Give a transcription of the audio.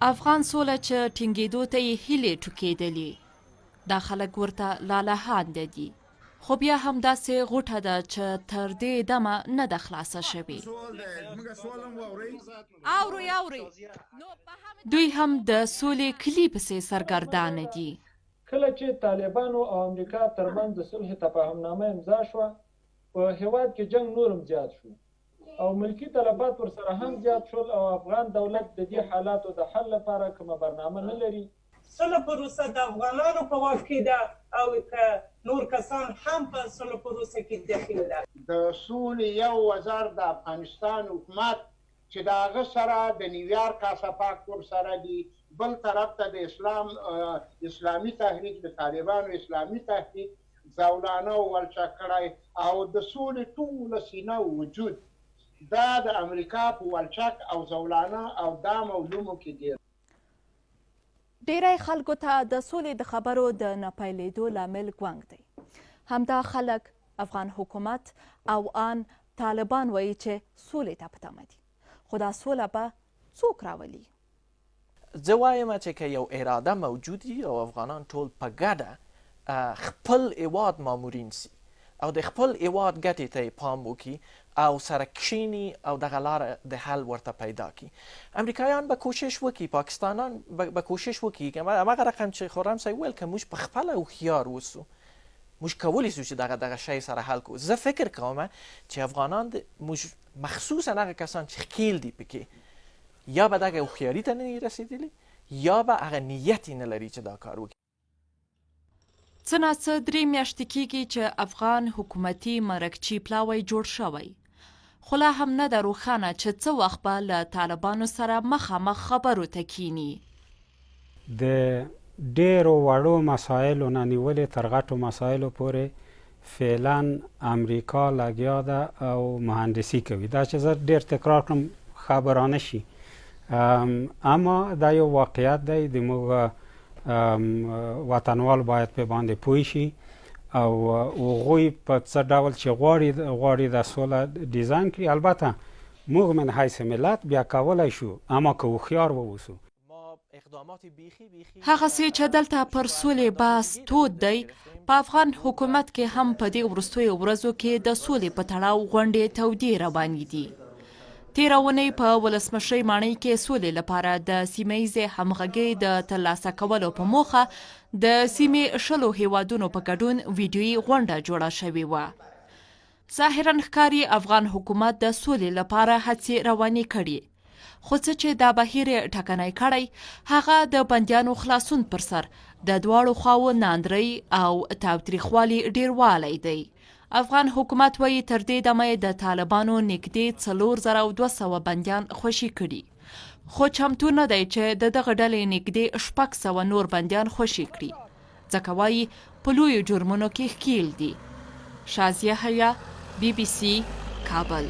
افغان سوله چې ټینګېدو ته یې هیلې ټوکېدلي، دا خلک ورته لالهانده دي، خو بیا هم داسې غوټه ده چې تر دې دمه نه ده خلاصه شوې. دوی هم د سولې کلي پسې سرګردانه دي. کله چې طالبانو او امریکا ترمنځ د صلح تفاهمنامه امضا شوه، په هېواد کې جنګ نور هم زیات شو او ملکي تلفات ورسره هم زیات شول او افغان دولت د دې حالاتو د حل لپاره کومه برنامه نه لري. سوله پروسه د افغانانو په واک کې ده او که نور کسان هم په سوله پروسه کې دخیل ده؟ د سولې یو وزر د افغانستان حکومت چې د هغه سره د نیویارک اسپاک ورسره دي، بل طرف ته د اسلام اسلامي تحریک، د طالبانو اسلامي تحریک زولانه او ولچک کړی او د سولې ټوله سینه او وجود دا د امریکا په ولچک او زولانه او دام او لومو کې ګیر ډیری خلکو ته د سولې د خبرو د نه پیلېدو لامل ګونګ دی. همدا خلک، افغان حکومت او آن طالبان وایي چې سولې ته په تمه دي. خو دا سوله به څوک راولي؟ زه وایم چې که یو اراده موجود وي او افغانان ټول په ګډه خپل هیواد مامورین سي او د خپل هیواد ګټې ته یې پام وکړي او سره کښیني او دغه لاره د حل ورته پیدا کړي، امریکایان به کوشش وکړي، پاکستانان به کوشش وکړي، هماغه رقم چې خرم صاحب وویل که موږ په خپله هوښیار اوسو موږ کولی سو چې دغه دغه شی سره حل کړو. زه فکر کوم چې افغانان موږ مخصوصا هغه کسان چې ښکیل دي پکې یا به دغه هوښیاري ته نه وي رسېدلي یا به هغه نیت یې نه لري چې دا کار وکړي. څه نا څه درې میاشتې کېږي چې افغان حکومتي مرکچي پلاوی جوړ شوی، خو لا هم نه ده روښانه چې څه وخت به له طالبانو سره مخامخ خبرو ته کېني. د ډېرو وړو مسایلو نه نیولې تر غټو مسایلو پورې فعلا امریکا لګیا ده او مهندسي کوي. دا چې زه ډېر تکرار کړم ښه به رانه شي، اما دا یو واقعیت دی، د موږ وطنوال باید په باندې پوه شي او هغوی په څه ډول چې غواړي غواړي دا سوله ډیزاین کړي. البته موږ من حیث ملت بیا کولای شو، اما که هوښیار واوسو. هغسې چې دلته پر سولې بحث تود دی، په افغان حکومت کې هم په دې وروستیو ورځو کې د سولې په تړاو غونډې تودې روانې دي. تېره اونۍ په ولسمشرۍ ماڼۍ کې سولې لپاره د سیمه ییزې همغږۍ د ترلاسه کولو په موخه د سیمې شلو هېوادونو په ګډون ویډیويي غونډه جوړه شوې وه. ظاهراً ښکاري افغان حکومت د سولې لپاره هڅې روانې کړي، خو څه چې دا بهیر یې ټکنی کړی، هغه د بندیانو خلاصون پر سر د دواړو خواوو ناندرۍ او تاوتریخوالي ډېروالی دی. افغان حکومت وایي تر دې دمه یې د طالبانو نږدې 4200 بندیان خوشي کړي، خو چمتو نه دی چې د دغه ډلې نږدې 600 نور بندیان خوشي کړي، ځکه وایي په لویو جرمونو کې ښکیل دي. شازیه حیا، بي بي سي، کابل.